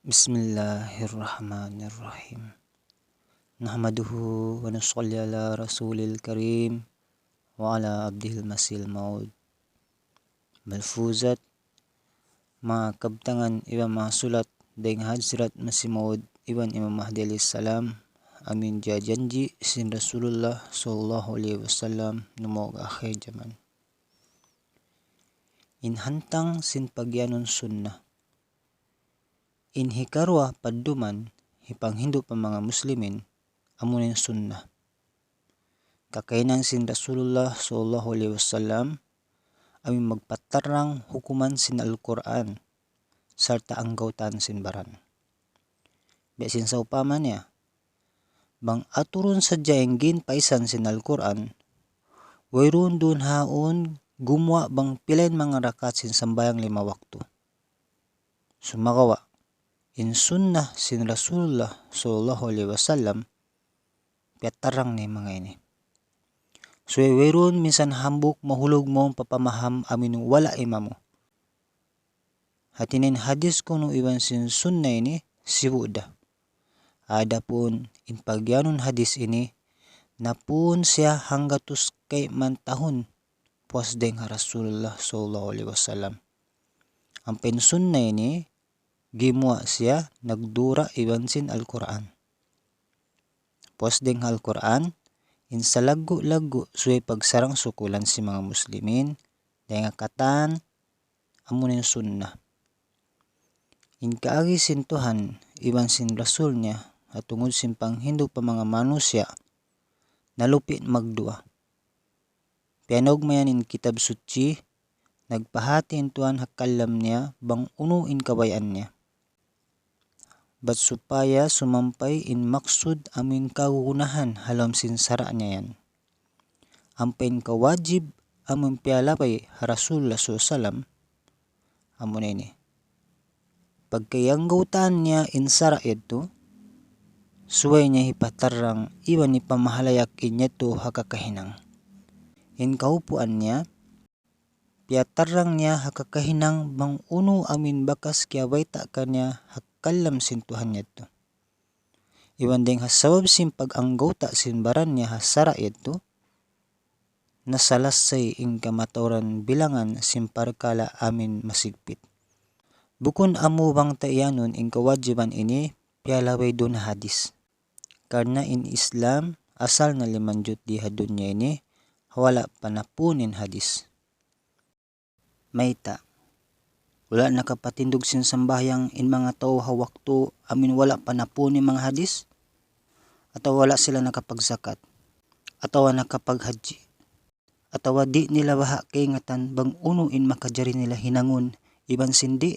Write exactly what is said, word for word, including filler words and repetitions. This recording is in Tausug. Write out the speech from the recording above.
بسم الله الرحمن الرحيم. نحمده ونصلي على رسوله الكريم وعلى عبده المسيح الموعود. Malfuzat, manga kabtangan iban manga sulat dayn ha Hazrat Masih Maud iban Imam Mahdi alayhis salam, amu in jiyajanji' sin Rasulullah sallallahu alayhi wasallam numaug akhir jaman. In hantang sin pagiyanun sunnah. In hikaruwa padduman, hipanghindu' pa manga muslimin, amuna in sunnah. Kakahinang sin Rasulullah sallallahu alayhi wasallam, amu in magpatarrang hukuman sin Al-Qur'an, sarta' anggawtaan sin baran. Biya' sin sawpama niya, bang aturun sadja in ginpaisan sin Al-Qur'an, wayruun duun haun gumuwa' bang pila in manga rakaat sin sambahayang lima waktu. Sumagawa', in sunnah sin Rasulullah sallallahu alayhi wasallam, piyatarrang niya in manga ini. Subay wayruun minsan hambuuk mahulug mawn pa pamaham amu in wala' imamu. Hati niya in hadis kunu' iban sin sunnah ini sibu' da. Adapun in pagiyanun hadis ini, napun siya hanggatus kayman tahun puas dayn ha Rasulullah sallallahu alayhi wasallam. Ampa in sunnah ini, gimuwa' siya nagdura iban sin Al-Qur'an. Puas dayn ha Al-Qur'an, in salaggu'-laggu' subay pagsarang-sukulan sin manga muslimin, dayn ha katan, amuna in sunnah. In kaagi sin Tuhan iban sin Rasul niya, ha tungud sin panghindu' pa manga manusiya', nalupi' magduwa. Piyanaug mayan in Kitab Suchi, nagpahāti in Tuhan ha kalam niya bang unu in kabayaan niya. Bat supaya sumampay in maksud amu in kagunahan ha lawm sin sara' niya yan. Ampa in kawajib amu in piyalabay ha Rasulullah sallallahu alayhi wasallam, amuna ini. Pagka iyanggawtaan niya in sara' yadtu, subay niya hipatarrang iban hipamahalayak in yadtu ha kakahinang. In kahupuan niya, piyatarrang niya ha kakahinang bang unu amu in bakas kiyabayta' kaniya ha kalam sin Tuhan yadtu. Iban dayn ha sabab sin pag-anggawta' sin baran niya ha sara' yadtu, nasalassay in kamatauran bilangan sin parkala' amu in masigpit. Bukun amu bang ta iyanun in kawajiban ini piyalabay duun ha hadis. Karna' in Islam asal na limanjut di ha dunya ini, wala' pa napun in hadis. Mayta'? Wala' nakapatindug sin sambahayang in manga tau ha waktu amu in wala' pa napun in manga hadis? Atawa wala' sila nakapagzakat? Atawa nakapaghajji? Atawa di' nila baha' kaingatan bang unu in makajari nila hinangun iban sin di'?